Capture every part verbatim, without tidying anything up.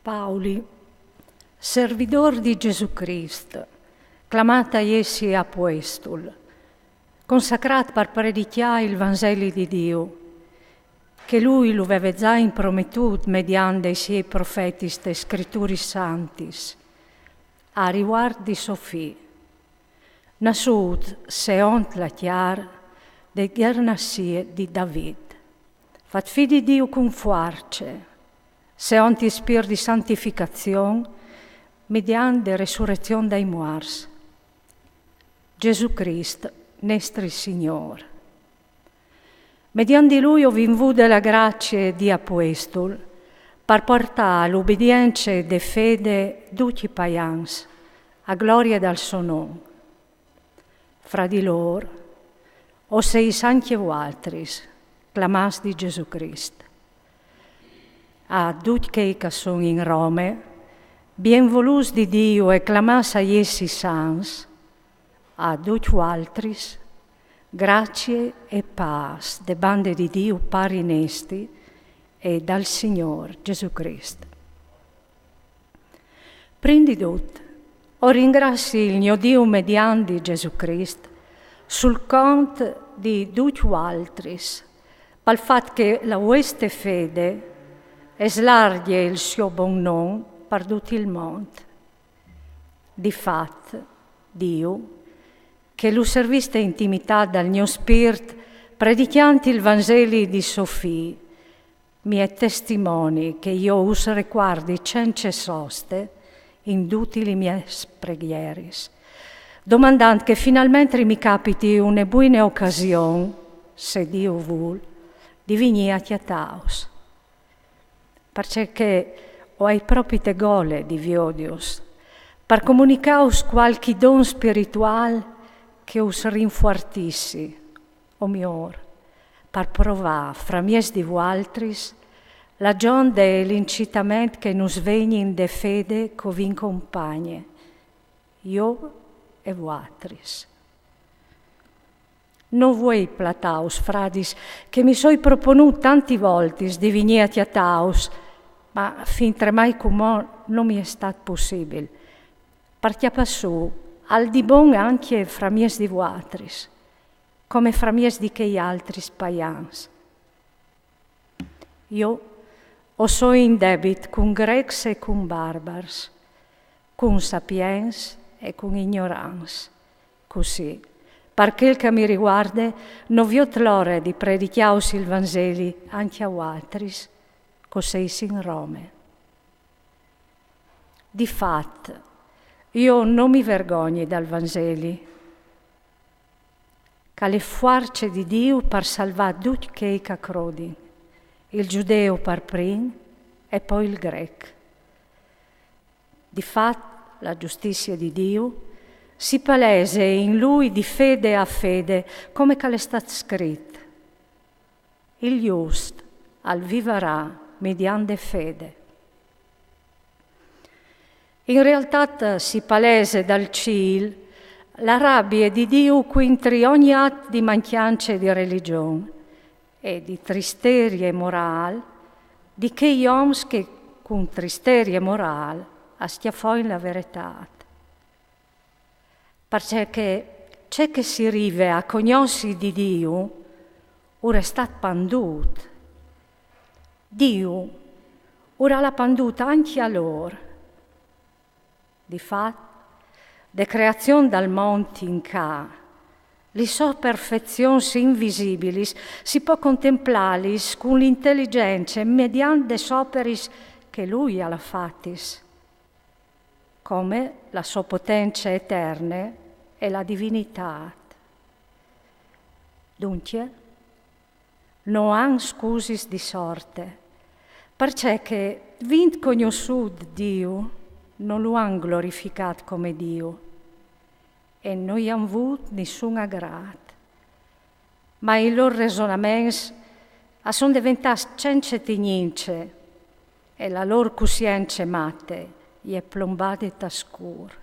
Pauli, servidôr di Gesù Crist, clamât a jessi apuestul, consacrât par predicjâ il Vanzeli di Diu, che lui lu veve za imprometût mediant dai siei profetis tes Scrituris Santis, a rivuart di so fi, nassût seont la cjar de gjernazie di David, fat fi di Diu cun fuarce, seont il Spirt di santificazion, mediant de resurezion dai muarts. Gesù Crist, nestri Signôr. Mediant di lui o vin vude la gracie di apuestul, par puartâ l'ubidience de fede ducj i paians, a glorie dal so non. Fra di lôr o seis ancje vualtris, clamâts di Gesù Crist. A ducj chei che a son in Rome, bienvolûts di Diu e clamâts a jessi sants, a ducj vualtris, gracie e pâs de bande di Diu Pari nesti e dal Signôr Gesù Crist. Prin di dut, o ringrazi il gno Diu mediant di Gesù Crist, sul cont di ducj vualtris, pal fat che la vueste fede e slargje il siô bon non par dut il mont. Di fat, Diu, che lu servîs te intimitât dal gno spirt, predicjant il Vanzeli di so fi, mi è testimoni che jo us recuardi cence soste in dutis lis miis preghieris, domandant che finalmentri mi capiti une buine ocasion, se Diu vûl, di vignî a cjatâus. Parcè che o ai propite gole di viodius, par comunicâus cualchi don spirituâl che us rinfuartissi, o miôr, par provâ fra mieç di vualtris la gjonde e l'incitament che nus vegnin de fede che o vin compagne, jo e vualtris. No vuei platâus, fradis, che mi soi proponût tantis voltis di vignî a cjatâus, ma fintremai cumò no mi è stât pussibil, par cjapâ sù alc di bon ancje fra mieç di vualtris, come fra mieç di chei altris paians. Jo o soi in debit cun grecs e cun barbars, cun sapients e cun ignorants. Cussì, par chel che mi riguarde, no viôt l'ore di predicjâus il Vanzeli ancje a vualtris, che o seis in Rome. Di fat, jo no mi vergogni dal Vanzeli, che al è fuarce di Diu par salvâ ducj chei che a crodin, il Judeu par prin e po il Grec. Di fat, la justizie di Diu si palese in lui di fede a fede, come che al è stât scrit: il just al vivarà mediant de fede. In realtât si palese dal cîl la rabie di Diu cuintri ogni at di mancjance di religjon e di tristerie morâl di chei oms che cun tristerie morâl a scjafoin la veretât. Parcè che ce che si rive a cognossi di Diu ur è stât pandût. Diu ur al à pandût ancje a lôr. Di fat, de creazion dal mont in ca, lis sôs perfezions invisibilis si pò contemplâlis cun l'inteligjence mediant des operis che lui al à fatis, come la sô potence eterne e la divinitât. Duncje, no àn scusis di sorte, parcè che, vint cognossût Diu, no lu àn glorificât come Diu, e no i àn vût nissun agrât. Ma i lôr resonaments a son deventâts cence tignince, e la lôr cussience mate e je plombade ta scûr.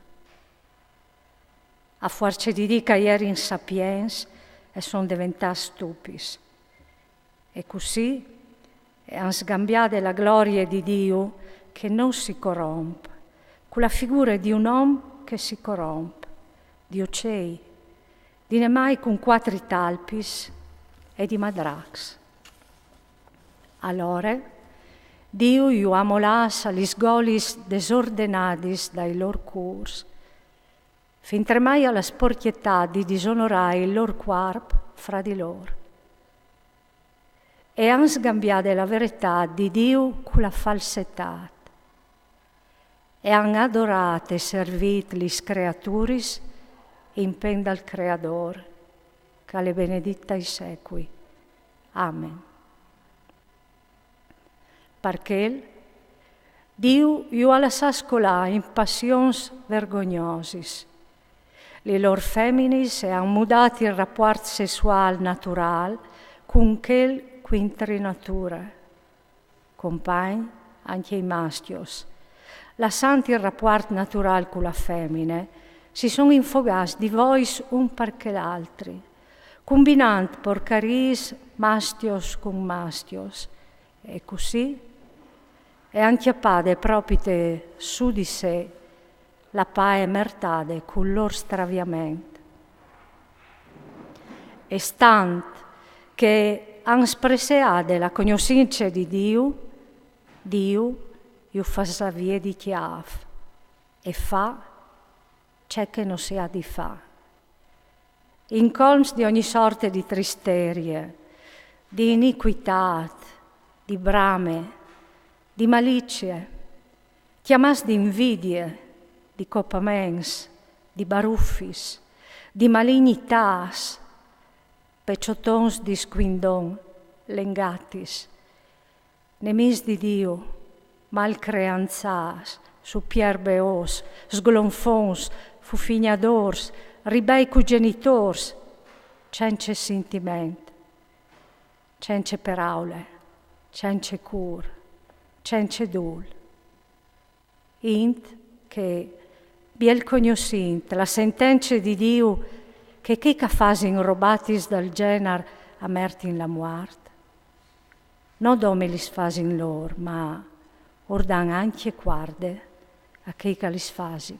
A fuarce di dî che a jerin sapients, a son deventâts stupits. E cussì a àn sgambiade la glorie di Diu, che no si coromp, cu la figure di un om che si coromp, di ocei, di nemai cun cuatri talpis e di madracs. Alore, Diu ju à molâts a lis golis desordenadis dai lôr cûrs, fintremai a la sporchetât di disonorâ il lôr cuarp fra di lôr. E àn sgambiade la veretât di Diu cu la falsetât. E àn adorât e servît lis creaturis in pen dal Creadôr, che al è benedit tai secui. Amen. Par chel, Diu ju à lassâts colâ in passions vergognosis. Lis lôr feminis e àn mudât il rapuart sessuâl naturâl cun chel cuintri nature. Compagn, ancje i mascjos, lassant il rapuart naturâl cu la femine, si son infogâts di vois un par chel altri, cumbinant porcariis mascjos cun mascjos, e cussì e àn cjapade propite su di se la pae mertade cul lôr straviament. E stant che àn spresseade la cognossince di Diu, Diu ju fasà vie di cjâf e fâ ce che no si à di fâ. Incolms di ogni sorte di tristerie, di inicuitât, di brame, di malicie, cjamâts di invidie, di copaments, di barufis, di malignitâts, peciotons di scuindon, lengatis, nemîs di Diu, malcreanzâts, supierbeôs, sglonfons, fufignadôrs, ribei cui gjenitôrs, cence sintiment, cence peraule, cence cûr, cence dûl. Int che, biel cognossint la sentence di Diu che chei che a fasin robatis dal gjenar a mertin la muart, no dome lis fasin lôr, ma ur dan ancje cuarde a chei che lis fasin.